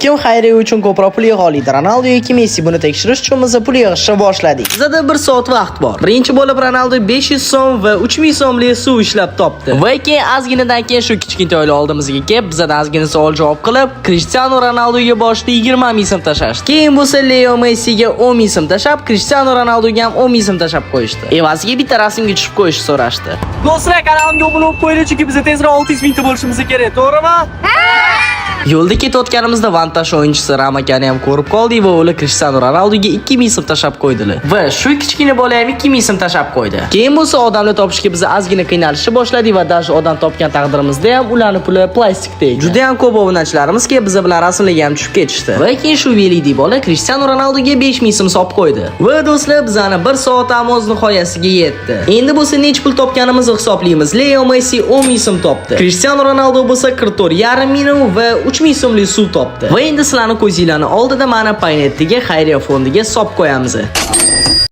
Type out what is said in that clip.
Kim xayriya uchun ko'proq pul yig'a oladi, Ronaldo yoki Messi? Buni tekshirish uchun biz pul yig'ishni boshladik. Bizada 1 soat vaqt bor. Birinchi bo'lib Ronaldo 500 so'm va 3000 so'mlik suv ishlab topdi. Va keyin ozginadan keyin shu kichkintoylar oldimizga kelib, bizadan ozgina savol javob qilib, Cristiano Ronaldoga boshida 20 ming so'm tashlashdi. Keyin bo'lsa Leo Messiga 10 ming so'm tashlab, Cristiano Ronaldoga ham 10 ming so'm tashlab qo'yishdi. Evaziga bitta rasmga tushib qo'yishni so'rashdi. Do'stlar, kanalimga obuna bo'lib qo'yinglar, chunki biz tezroq 600 mingta bo'lishimiz kerak, to'g'rimi? Yo'lda ketayotganimizda Vantash o'yinchisi Ramakani ham ko'rib qoldik va ular Cristiano Ronaldoga 2000 so'm tashlab qo'ydilar. Va shu kichkina bola ham 2000 so'm tashlab qo'ydi. Keyin bo'lsa odamni topishga biz ozgina qiynalishni boshladik va даже odam topgan taqdirimizda ham ularni puli plastikda ekan. Juda ham ko'p obunachilarimiz kelib, biz bilan rasmlarga ham tushib ketishdi. Va keyin shu velidi bola Cristiano Ronaldoga 5000 so'm solib qo'ydi. Va do'stlar, bizani 1 soatimiz nihoyasiga yetdi. Endi bo'lsa necha pul topganimizni hisoblaymiz. Leo Messi 10 ming so'm topdi. Cristiano Ronaldo bo'lsa 44,5 ming va 3000 so'mlik suv topdi. Va endi sizlarning ko'zinglarning oldida mana Paynetdagi xayriya fondiga solib qo'yamiz.